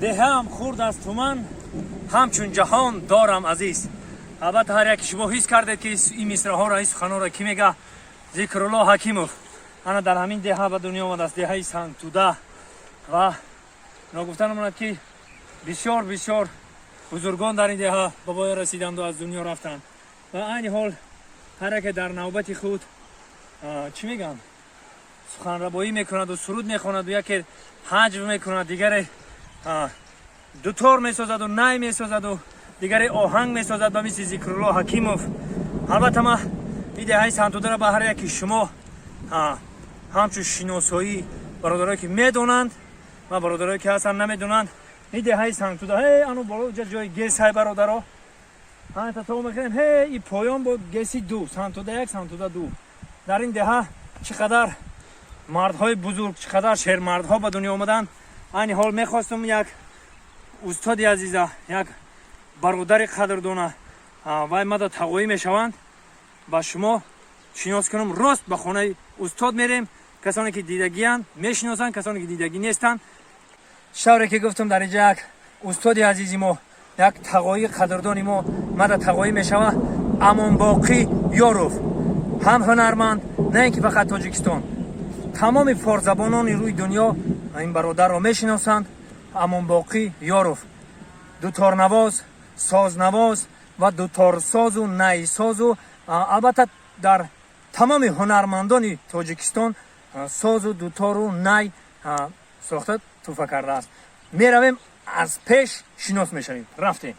Деҳаам хурд аз туман, ҳамчун ҷаҳон дорам азиз. Албатта, ҳар яке шумо ҳис кардед, ки ин мисраҳоро, ин суханҳоро кӣ мега. Зикрулло Ҳакимов ана дар ҳамин деҳа ба дунё омадааст, деҳаи Сангтуда. Ва ногуфта намонад, ки бисёр бисёр бузургон дар ин деҳа ба воя расиданду аз дунё рафтанд. Ва айни ҳол ҳар яке дар навбати худ, чӣ мегӯянд, суханрабоӣ мекунаду суруд мехонаду, яке ҳаҷв мекунад, дигаре дутор месозаду най месозаду, дигаре оҳанг месозад ба мисли Зикрулло Ҳакимов. Албатта, ма ин деҳаи Сангтударо ба ҳар яки шумо ҳамчун шиносоӣ, бародарое ки медонанд ва бародарое ки ҳастанд намедонанд, ин деҳаи Сангтуда ҳе ану боло ҷои ГЭС ҳай, бародаро, ҳанта то мехӯрем, ҳе и поён бо ГЭСи ду, Сангтуда як, Сангтуда ду. Дар ин деҳа чӣ қадар мардҳои бузург, чӣ қадар шермардҳо ба дунё омаданд. Айни ҳол мехостум як устоди азиза, як бародари қадрдона, вай мада тағоӣ мешаванд, ба шумо шинос кунам. Рост ба хонаи устод мерем. Касоне ки дидагиянд, мешиносанд, касоне ки дидагӣ нестанд, шавре ки гуфтам, дар инҷа як устоди азизи мо, як тағоии қадрдони мо, мада тағоӣ мешава, Амонбоқӣ Ёров, ҳам ҳунарманд, на ин ки фақат Тоҷикистон, тамоми форсзабонони рӯи дунё ин бародарро мешиносанд. Амонбоқӣ Ёров дуторнавоз, сознавоз ва дуторсозу найсозу, албатта, дар тамоми ҳунармандони Тоҷикистон созу дутору най сохта туҳфа кардааст. Меравем, аз пеш шинос мешавем. Рафтем.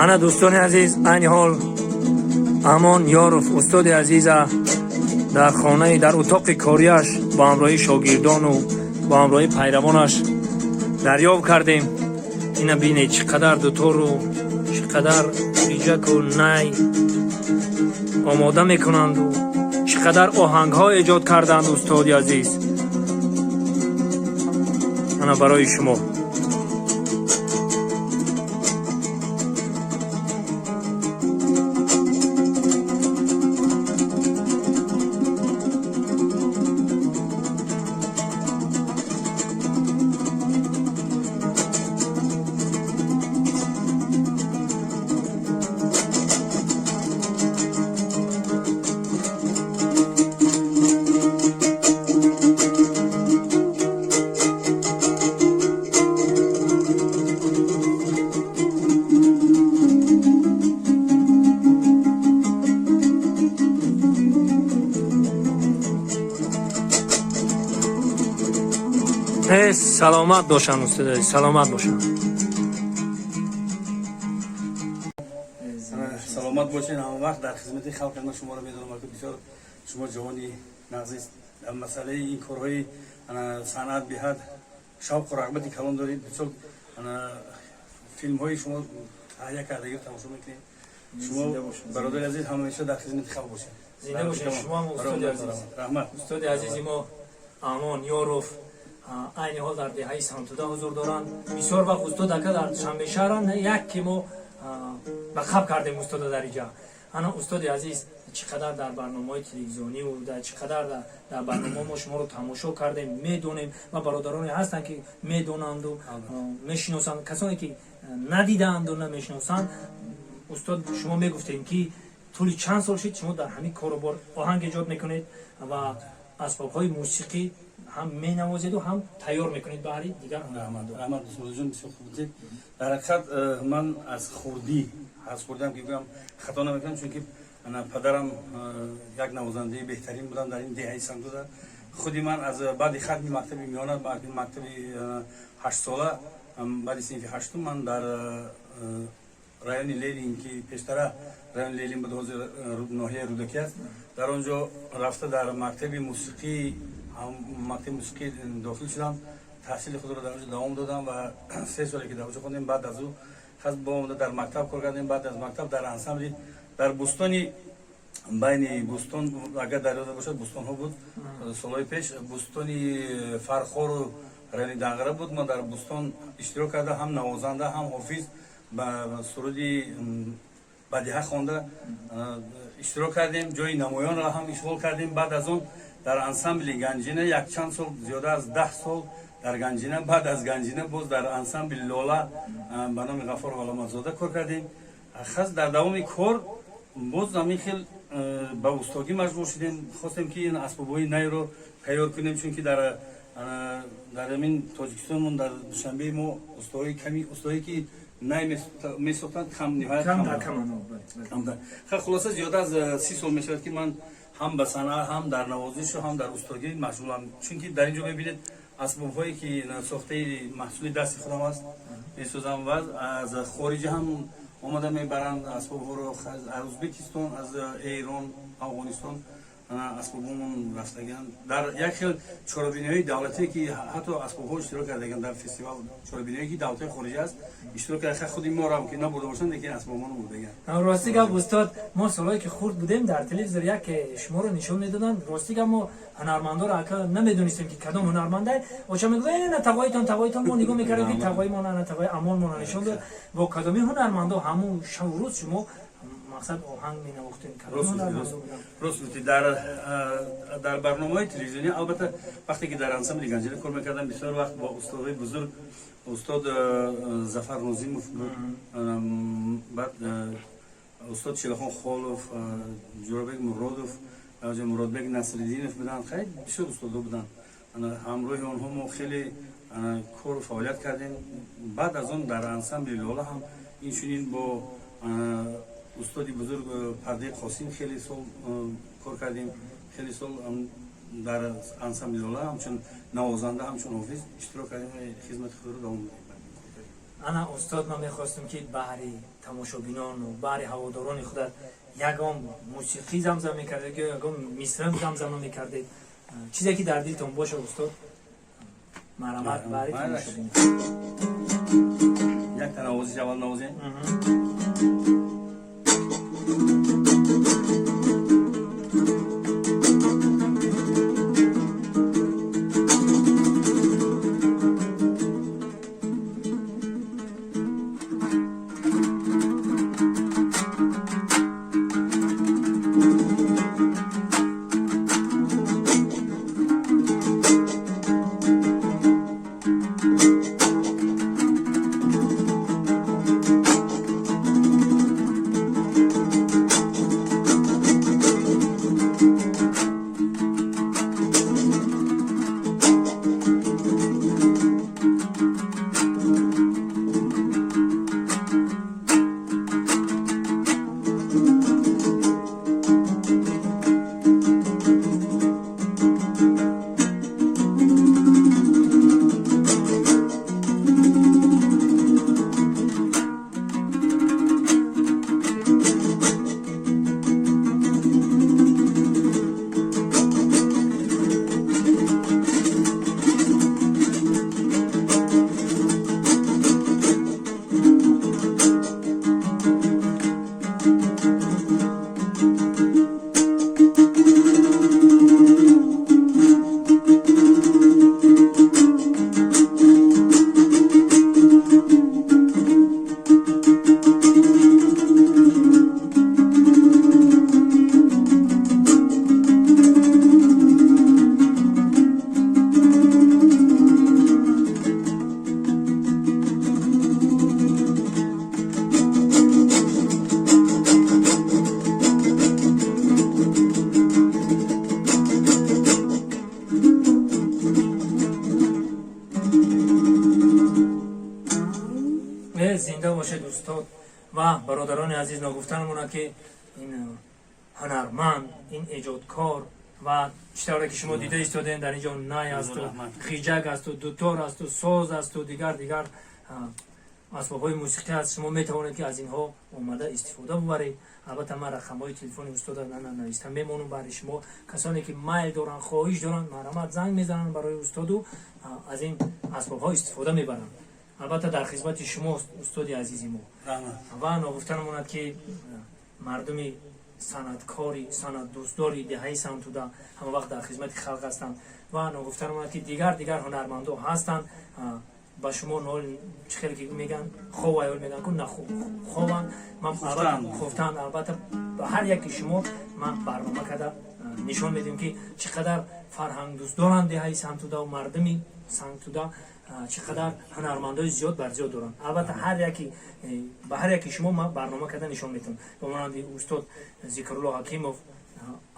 Ана, дӯстони азиз, айни ҳол Амон Ёров, устоди азиза, дар хонаи, дар утоқи кориаш бо ҳамроҳии шогирдону бо ҳамроҳии пайравонаш дарёфт кардем. Ина бинед, чӣ қадар дутору, чӣ қадар ғиҷаку най омода мекунанду, чӣ қадар оҳангҳо эҷод карданд устоди азиз. Ана барои шумо. Саломат бошанд, устоди азиз, саломат бошанд. Саломат бошед, ҳама вақт дар хизмати халқ. Ман шуморо медонам, ки бисёр шумо ҷавони нағзист, дар масъалаи ин корҳои санъат беҳад шавқу рағбати калон доред. Бисёр филмҳои шумо таҳия кардагиро тамошо мекунем. Шумо, бародари азиз, ҳамеша дар хизмати халқ бошед. Зинда бошед шумо, устоди азиз. Раҳмат. Устоди азизи мо Амон Ёров айни ҳол дар деҳаи Сангтуда ҳузур доранд. Бисёр вақт устод ака дар Душанбешаҳранд, як ки мо ба қаб кардем устода дар иҷа. Ана, устоди азиз, чӣ қадар дар барномаҳои телевизиониву чӣ қадар дар барномаҳо мо шуморо тамошо кардем, медонем, ва бародароне ҳастанд, ки медонанду мешиносанд. Касоне ки надидаанду намешиносанд, устод, шумо мегуфтем, ки тӯли чанд сол шид шумо дар ҳамин кору бор оҳанг эҷод мекунед ва асбобҳои мусиқӣ ҳам менавозеду, ҳам тайёр мекунед баҳри дигар ҳунармандон. Раҳмат, дӯстмуроҷон, бисёр хуб будед. Дар ҳақиқат, ман аз хурдӣ, аз хурдиам ки гӯям, хато намекунам, чунки падарам як навозандаи беҳтарин буданд дар ин деҳаи Сангтуда. Худи ман аз баъди хатми мактаби миёна, мактаби ҳаштсола, баъди синфи ҳаштум, ман дар райони Ленин, ки пештара райони Ленин буд, ҳозир ноҳияи Рӯдакӣ аст, дар он ҷо рафта дар мактаби мусиқӣ дохил шудам. Таҳсили худро дар он ҷо давом додам ва 3 соле ки дар он ҷо хондем, баъд аз ӯ хас бо омада дар мактаб кор кардем. Баъд аз мактаб дар ансамбли дар Бӯстони Байни бӯстон, агар дар ёда бошад, бӯстонҳо буд солҳои пеш, бӯстони Фархору райони Данғара буд. Мо дар бӯстон иштирок карда, ҳам навозанда, ҳам ҳофиз, ба суруди бадиҳа хонда иштирок кардем, ҷои намоёнро ҳам ишғол кардем. Баъд аз он дар ансамбли Ганҷина якчанд сол, зиёда аз 10 сол дар Ганҷина, баъд аз Ганҷина боз дар ансамбли Лола ба номи Ғафор Ғуломазода кор кардем. Хас дар давоми кор боз ҳамин хел ба устогӣ маҷбур шудем, хостем, ки ин асбобҳои найро тайёр кунем, чунки дар ҳамин Тоҷикистонмон, дар Душанбеи мо устоҳои ками, устое ки най месохтанд, кам, ниҳоят. Кам. Хулоса, зиёда аз 30 сол мешавад, ки ман ҳам ба санъат, ҳам дар навозишу, ҳам дар устогӣ машғулам, чунки дар ин ҷо мебинед, асбобҳое ки сохтаи маҳсули дасти худам аст, месозам ва аз хориҷа ҳам омада мебаранд асбобҳоро, аз Ӯзбекистон, аз Эрон, Афғонистон асбобҳомон рафтагианд. Дар як хел чорабиниҳои давлатие ки ҳатто асбобҳо иштирок кардагианд, дар фестивал, чорабиниҳое ки давлатҳои хориҷӣ аст, иштирок карда, худи моро ки набурда бошанд, лекин асбобҳоно бурдагианд. Рости гап, устод, мо солҳое ки хурд будем, дар телевизор як шуморо нишон медоданд. Рости гап, мо ҳунармандоро ака намедонистем, ки кадом ҳунармандай. Оча мегуфт: «На, тағоитон, тағоитон». Мо нигоҳ мекардем, ки тағои мо на, тағои Амон моро нишон дод. Бо кадоми ҳунармандо ҳамун шаву рӯз шумо, мақсад, оҳанг менавохтем? Рост гуфтӣ. Дар барномаҳои телевизионӣ, албатта, вақте ки дар ансамбли Ганҷина кор мекардам, бисёр вақт бо устодҳои бузург, устод Зафар Нозимов буд, баъд устод Шилахон Холов, Ҷӯрабек Муродов, Муродбек Насриддинов буданд, хеле бисёр устодҳо буданд. Ҳамроҳи онҳо мо хеле кору фаъолият кардем. Баъд аз он дар ансамбли Лола ҳам инчунин бо устоди бузург Пардаи Қосим хеле сол кор кардем. Хеле сол дар ансамбли Лола ҳамчун навозанда, ҳамчун ҳофиз иштирок кардем ва хизмати худро давом додем. Ана, устод, ман мехостем, ки баҳри тамошобинону баҳри ҳаводорони худат ягон мусиқӣ замзам мекардед ё ягон мисра замзама мекардед, чизе ки дар дилтон боша, устод, марҳамат, баҳри тамошобинон. Якта навозиш аввал навозем. Зинда бошед, устод. Ва бародарони азиз, ногуфта намонад, ки ин ҳунарманд, ин эҷодкор ва чӣ тавре ки шумо дида истодем, дар ин ҷо най асту, хиҷак асту, дутор асту, соз асту, дигар дигар асбобҳои мусиқӣ аст. Шумо метавонед, ки аз инҳо омада истифода бубаред. Албатта, ман рақамҳои телефони устода нависта мемонам барои шумо. Касоне ки майл доранд, хоҳиш доранд, марҳамат, занг мезананд барои устоду аз ин асбобҳо истифода мебаранд. Албатта, дар хизмати шумо, устоди азизи мо. Ва ногуфта намонад, ки мардуми Санъаткори, санъатдӯстдори деҳаи Сангтуда, ҳама вақт дар хизмати халқ ҳастанд. Ва ногуфта намонад, ки дигар дигар ҳунармандо ҳастанд. Ба шумо нол чӣ хеле ки мегӯянд, хов аёл мегӯянд ку нахованд, ман хуфтанд. Албатта, ба ҳар яки шумо ман барнома карда нишон медиҳем, ки чӣ қадар фарҳангдӯст доранд деҳаи Сангтуда ва мардуми Сангтуда, чӣ қадар ҳунармандои зиёд бар зиёд доранд. Албатта, ҳар яки ба ҳар яки шумо ман барнома карда нишон медиҳам, ба монанди устод Зикрулло Ҳакимов,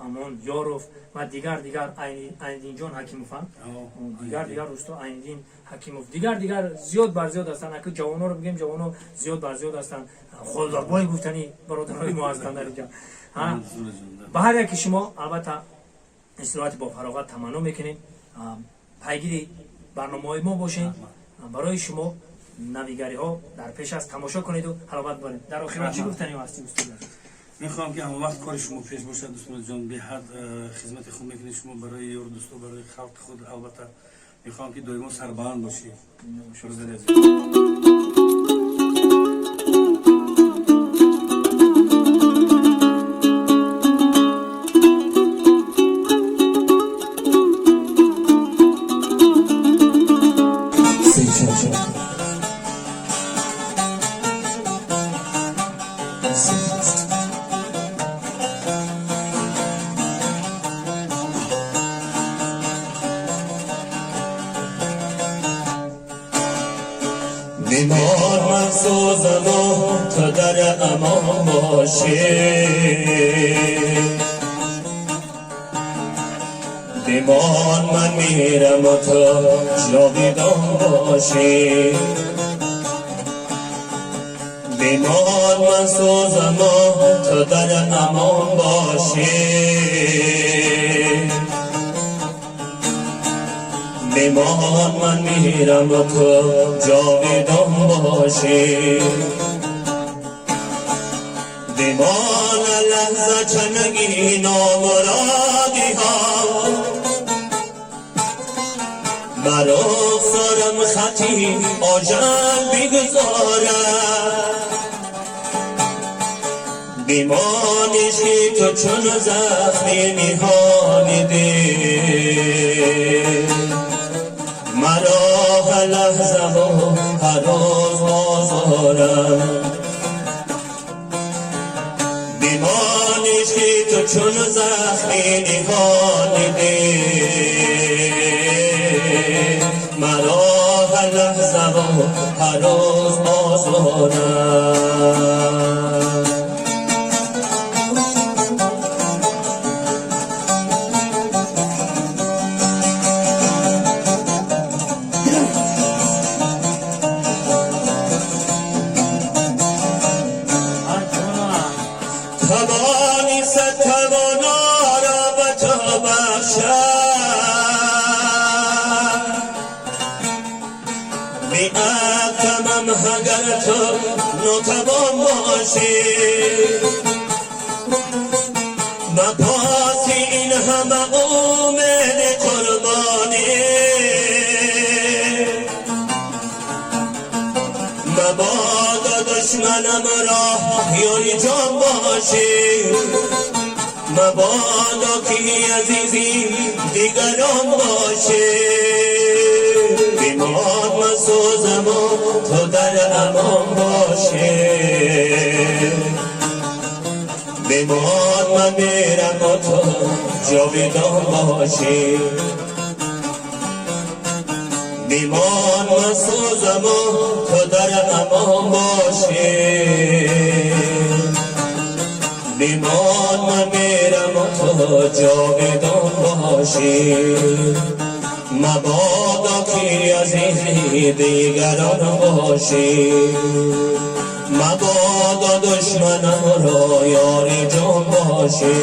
Амон Ёров ва дигар дигар, Айниддинҷон Ҳакимов, дигар дигар устод Айниддин Ҳакимов, дигар дигар зиёд бар зиёд ҳастанд. Аки ҷавонҳоро бигем, ҷавонҳо зиёд бар зиёд ҳастанд. Холдорбой гуфтани бародарои мо ҳастанд дар инҷа. Ба ҳар яки шумо, албатта, истироҳати бофароғат таманно мекунем. Пайгири барномаҳои мо бошед. Барои шумо навигариҳо дар пеш аст, тамошо кунеду ҳаловат баред. Дар охирон чӣ гуфтани ҳастӣ, устод? Мехоҳам, ки ҳамавақт кори шумо пеш бошад, дӯстмуроҷон. Беҳад хизмати хуб мекунед шумо барои ёру дӯсто, барои халқи худ. Албатта, мехоҳам, ки доимо сарбаланд бошӣ. Бародари азиз. Се, чор, чор. Се, се. Бимон, ман сӯзаму ту дар амон бошӣ. Бимон, ман мираму ту ҷовидон бошӣ. Бимон, ман сӯзаму ту дар амон бошӣ. Бимон, ман мираму ту ҷовидон бошӣ. Бимон, лаҳза чанги номуродиҳо бар рухсорам хати оҷал бигузорад. Бимон, ишқи ту чун захми ниҳони дил маро ҳар лаҳзаву ҳар рӯз озорад. Бимон, ишқи ту чун захми ниҳони дил маро ҳар лаҳзаву ҳар рӯз озорад. Тавони сад тавоно ро ба ту бахшад, биақтамам агар ту нотавон бошӣ. Ба поси ин ҳама умеди қурбонӣ мабодо душманам ро ёри ҷон бошӣ, мабодо ки азизи дигарон бошӣ. Бимон, ман сӯзаму ту дар амон бошӣ. Бимон, ман мераму ту ҷовидон бошӣ. Бимон, ман сӯзаму ту дар амон бошӣ. Бимон, ман мераму ту ҷовидон бошӣ. Мабодо ки азизи дигарон бошӣ, мабодо душманам ро ёри ҷон бошӣ.